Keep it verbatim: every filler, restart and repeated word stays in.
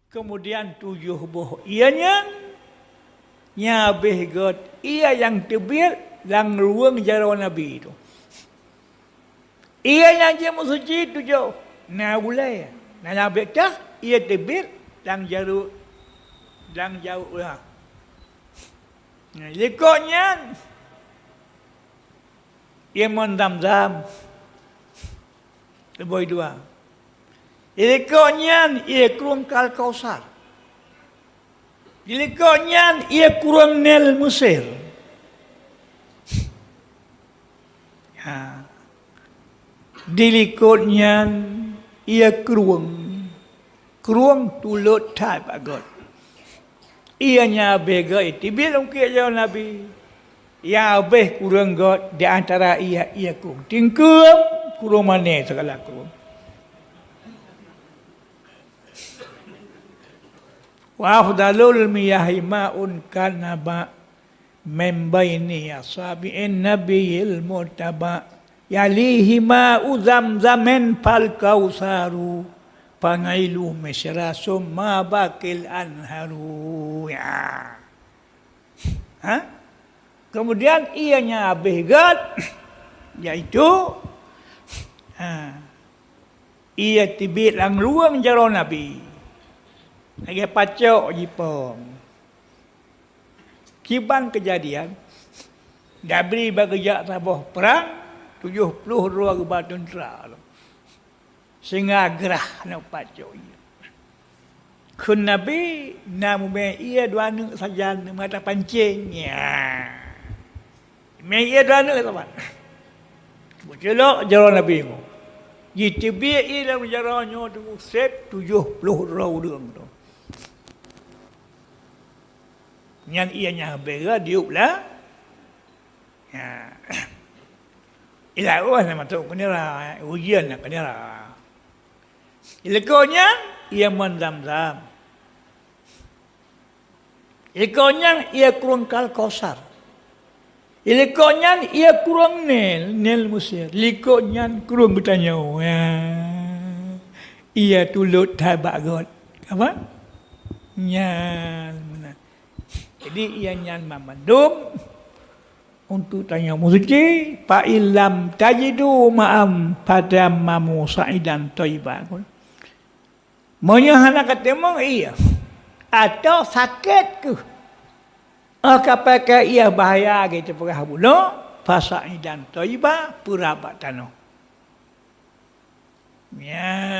Keumudian tujoh boh ié nyan, nyan habéh gét ié nyang teubiet lam ruweueng jaroe Nabi tu. Ié nyang jimeusuci tujoh, na ulée, na nyang bék tah ié teubiet lam jaroe, lam jaroe ulah. Nah, likot nyan, ié mon Zam-Zam, leubeh dua. Likot nyan ié krueng Al-Kausar. Likot nyan ié krueng Nil Mesir. Ha. Di likot nyan ié krueng, krueng tulot that bak gét. Ié nyan habéh gét teubiet lam kiek jaroe Nabi. Nyang habéh krueng gét di antara ié, ié krueng Tingkeum, krueng Mané, sigala krueng. Wa afdalul miyahi ma'un kanaba min baini asabi'in nabiyil murtaba. Yalihi ma'u Zamzamin fal Kausaru. Fangailu Misra summa baqil anharu. Ya. Ha? Keumudian ié nyan habéh gét, yaitu, ha, ié teubiet lam ruweueng jaroe Nabi. Lagée pacok jipong. Kiban keujadian, Nabi bak geujak saboh prang, tujoh ploh droe geuba teuntra. Singa grah na pacok ié. Kheun Nabi, na mumè ié dua aneuk sajan, mata pancéng. Ya. Mè ié dua aneuk saban. Beuculok jaroe Nabi nyoe. Jiteubiet ié lam jaroe nyoe teungku sép tujoh ploh droe ureuëng tu. Nyan ié nyang bèe diup lah. Ya. Ilah oh na matuk keunira, ujian na keunira. Ileko nyan ié mon Zam-Zam. Ileko nyan ié krueng Al-Kausar. Ileko nyan ié krueng Nil, Nil Mesir. Liko nyan krueng geutanyoe. Ya. Ié tulot that bak göt. Apa? Nyan meunan. Jadi ié nyan mamandum untuk tanyoe meusuci, fa illam tajidu ma'an fatayammamu sa'idan thayyiban. Meunyoe hana kateumé ié, atau sakét keuh, oh ka pakai ié bahaya geuh teupeugah bunoe, fa sa'idan thayyiban, peurab bak tanoh. Nyan.